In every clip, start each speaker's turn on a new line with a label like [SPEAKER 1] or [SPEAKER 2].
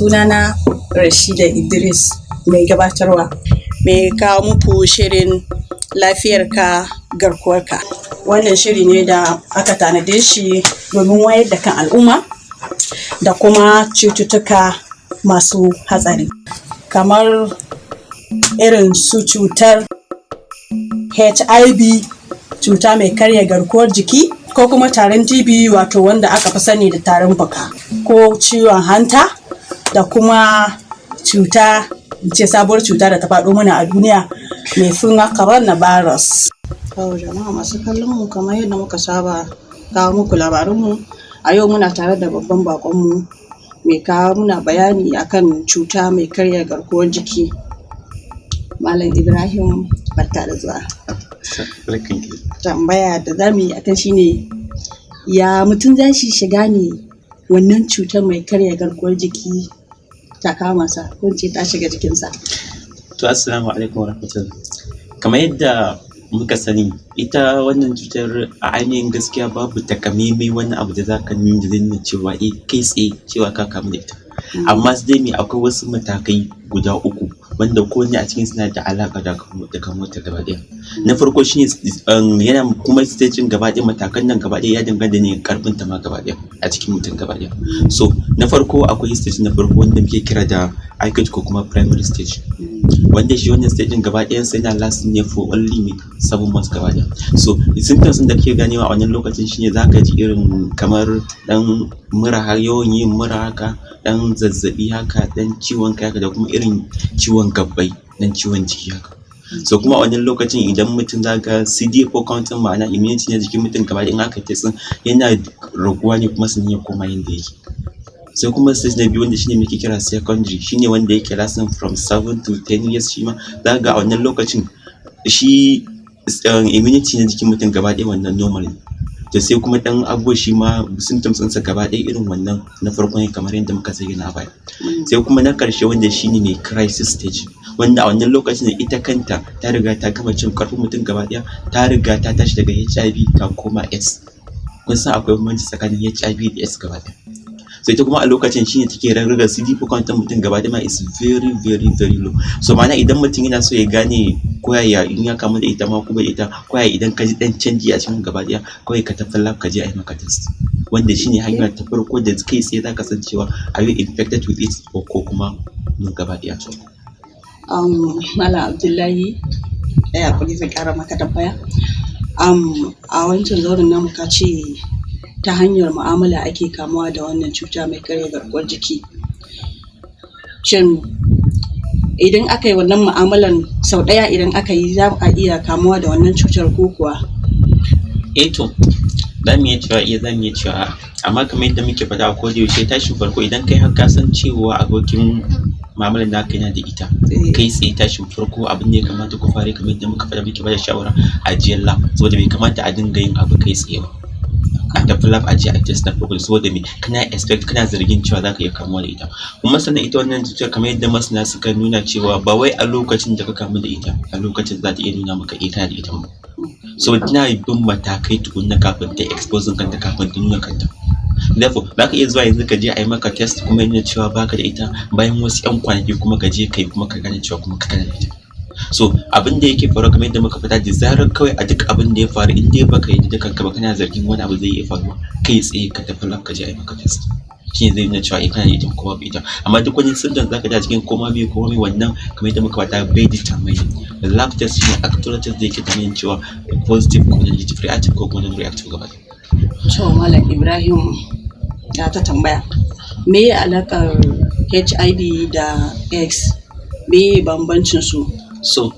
[SPEAKER 1] Sunana Rashida Idris, mai gabatarwa, mai kawo muku shirin Lafiyarka Garkuwarka. Wannan shiri ne da aka tanade shi domin wayar da kan al'umma da kuma cututtuka masu hatsari kamar irin su cutar HIV, cuta mai karya garkuwar jiki, ko kuma tarin TB, wato wanda aka fi sani da tarin fuka, ko ciwon hanta, da kuma cuta ce sabuwar cuta da ta faɗo mana a duniya mai suna coronavirus. To jama'a masu kallon mu, kamar yadda muka saba kawo muku labarunmu, a yau muna tare da babban baƙonmu mai kawo muna bayani akan cuta mai karya garkuwar jiki. Malam Ibrahim, barka da zuwa. Tambaya da za mu yi akan shi ne, ya mutum za shi shiga ne wannan cutar mai karya garkuwar jiki ta kama sa, ko in ce ta shiga jikinsa?
[SPEAKER 2] To, assalamu alaikum warahmatullah. Kamar yadda muka sani, ita wannan cutar a ainihin gaskiya babu takamaimai wani abu da zaka nuna da zai nuna cewa eh, kai tsaye cewa ka kamu da ita. Amma sai dai me, akwai wasu matakai guda uku wanda kowanne a cikinsu yana da alaƙa da kamuwarta gaba ɗaya. Na farko shi ne yana kuma stage ɗin gaba ɗaya, matakan nan gaba ɗaya ya danganta ne ƙarfin ta ma gaba ɗaya a cikin mutum gaba ɗaya. So na farko, akwai stage na farko wanda muke kira da acute ko kuma primary stage. Wanda shi wannan stage ɗin gaba ɗayansa yana lasting ne for only 7 months gaba ɗaya. So symptoms ɗin da kake ganewa a wannan lokacin shine zaka ji irin kamar ɗan mura, har yawan yin mura haka, ɗan zazzaɓi haka, ɗan ciwon kai haka, da kuma irin ciwon gaɓɓai, ɗan ciwon jiki haka. So kuma a wannan lokacin idan mutum za ga CD4 count ɗin, ma'ana immunity na jikin mutum gaba ɗaya, in aka test ɗin yana raguwa ne kuma sannan ya koma yanda yake. Sai kuma stage na biyu, wanda shine muke kira secondary, shine wanda yake lasting from 7 to 10 years. Shi ma za ka ga a wannan lokacin shi immunity na jikin mutum gaba ɗaya wannan normal ne. To sai kuma ɗan abubuwa, shi ma symptoms ɗinsa gaba ɗaya irin wannan na farko ne kamar yadda muka zayyana a baya. Sai kuma na ƙarshe, wanda shine mai crisis stage, wanda a wannan lokacin ita kanta ta riga ta gama cin ƙarfin mutum gaba ɗaya, ta riga ta tashi daga HIV ta koma AIDS. Kun san akwai bambanci tsakanin HIV da AIDS gaba ɗaya. So ita kuma a lokacin shine take rarraga CD4 count ɗin mutum gaba ɗaya ma is very, very, very low. So ma'ana idan mutum yana so ya gane ko yaya in ya kamu da ita ma ko bai da ita, ko yaya idan ka ji ɗan canji a cikin gaba ɗaya, kawai ka tafi lab ka je a yi maka test. Wanda shine hanya ta farko da kai tsaye za ka san cewa are you infected with it ko kuma no gaba ɗaya.
[SPEAKER 1] Malam Abdullahi, ɗaya haƙuri, zan ƙara maka tambaya. A wancan zauren namu ka ce ta hanyar mu'amala ake kamuwa da wannan cuta mai karya garkuwar jiki. Shin idan aka yi wannan mu'amalan sau ɗaya, idan aka yi, za a iya kamuwa da wannan cutar ko kuwa?
[SPEAKER 2] Eh to, za mu iya cewa eh, za mu iya cewa a'a. Amma kamar yadda muke faɗa a koda yaushe, tashin farko idan kai har ka san cewa abokin mu'amalar naka yana da ita, kai tsaye tashin farko abin da ya kamata ku fara yi, kamar yadda muka faɗa, muke bada shawara, a je lab, saboda bai kamata a dinga yin abu kai tsaye ba. A tafi lab a je a test na farko, saboda me, kana expect, kana zargin cewa zaka iya kamuwa da ita. Kuma sannan ita wannan cutar, kamar yadda masana suka nuna cewa ba wai a lokacin da ka kamu da ita a lokacin za ta iya nuna maka eh, kana da ita ba. So tana bin matakai tukunna kafin ta exposing kanta, kafin ta nuna kanta. Therefore za ka iya zuwa yanzu ka je a yi maka test kuma ya nuna cewa baka da ita, bayan wasu ƴan kwanaki kuma ka je ka yi kuma ka gane cewa kuma kana da ita. So abin da yake faruwa, kamar yadda muka faɗa, da zarar kawai a duk abin da ya faru, in dai baka yarda da kanka ba, kana zargin wani abu zai iya faruwa, kai tsaye ka tafi lab ka je a yi maka test. Shine zai nuna cewa eh, kana da ita ko babu ita. Amma duk wani symptoms zaka ji a cikin koma me ko me, wannan kamar yadda muka faɗa bai determine. Lab test shine actual test da yake determine cewa positive ko negative, reactive ko kuma non reactive gaba ɗaya.
[SPEAKER 1] To Malam Ibrahim, ga ta tambaya. Me ye alaƙar HIV da AIDS? Me ye bambancin su?
[SPEAKER 2] So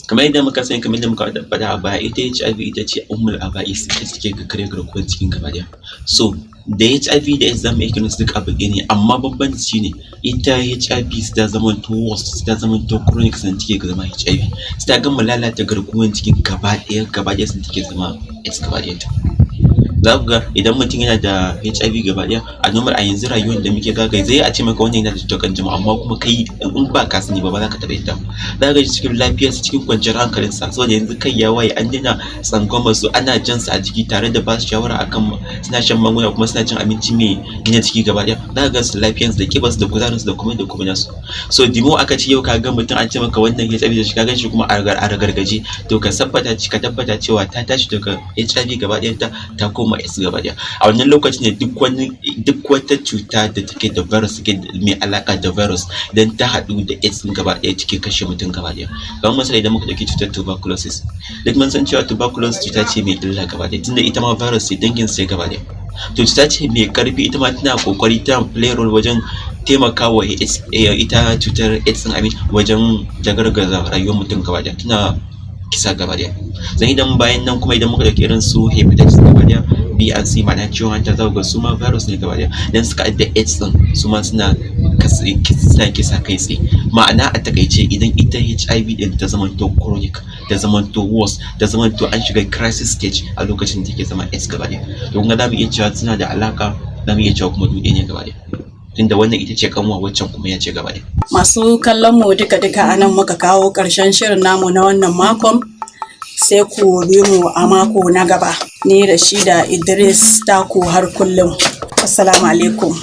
[SPEAKER 2] kamar yadda muka sani, kamar yadda muka faɗa a baya, ita HIV ita ce ummul aba'is, ita ce take karya garkuwar jikin gaba ɗaya. So da HIV da AIDS zamu iya kiransu duk abu ɗaya ne, amma bambanci shine ita HIV ta zamanto worst, ta zamanto chronic sannan take zama HIV. Sai ta gama lalata garkuwar jikin gaba ɗaya gaba ɗaya sannan take zama AIDS gaba ɗayanta. Za ku ga idan mutum yana da HIV gaba ɗaya, a normal a yanzu rayuwar da muke ga zai a ce maka wannan yana da cutar kanjamau, amma kuma kai in ba ka sani ba, ba za ka taɓa yadda ba. Za ka ga shi cikin lafiyarsa, cikin kwanciyar hankalinsa, saboda yanzu kai ya waye, an daina tsangwamar su, ana jan su a jiki tare da ba su shawara akan suna shan magunguna kuma suna cin abinci mai gina jiki gaba ɗaya. Za ka ga su lafiyarsu da ƙibarsu da kuzarinsu da komai da komai nasu. So the more aka ce yau ka ga mutum an ce maka wannan HIV da shi, ka gan shi kuma a ragargaje, to ka tabbata cewa ta tashi daga HIV gaba ɗayanta, ta koma AIDS gaba ɗaya. A wannan lokacin ne duk wata cuta da take da virus, take mai alaƙa da virus, idan ta haɗu da AIDS ɗin gaba ɗaya, take kashe mutum gaba ɗaya. Kamar misali, idan muka ɗauki cutar tuberculosis, duk mun san cewa tuberculosis cuta ce mai illa gaba ɗaya, tunda ita ma virus ce, dangin sai gaba ɗaya. To cuta ce mai ƙarfi, ita ma tana ƙoƙari, tana play role wajen taimakawa ita cutar AIDS ɗin, amin, wajen dagargaza rayuwar mutum gaba ɗaya, tana kisa gaba ɗaya. Sannan idan bayan nan kuma, idan muka ɗauki irin su hepatitis gaba ɗaya, B and C, ma'ana ciwon hanta, za ku ga su ma virus ne gaba ɗaya. Idan suka haɗu da AIDS ɗin, su ma suna kisa kai tsaye. Ma'ana, a taƙaice, idan ita HIV ɗin ta zamanto chronic, ta zamanto worse, ta zamanto an shiga crisis stage, a lokacin da take zama AIDS gaba ɗaya. To kun ga za mu iya cewa suna da alaƙa, za mu iya cewa kuma duk ɗaya ne gaba ɗaya, tunda wannan ita ce kanwa, waccan kuma ya ce gaba ɗaya.
[SPEAKER 1] Masu kallon mu, duka-duka a nan muka kawo ƙarshen shirin namu na wannan makon. Sai ku bi mu a mako na gaba. Ni da shi da Idris taku har kullum. Assalamu alaikum.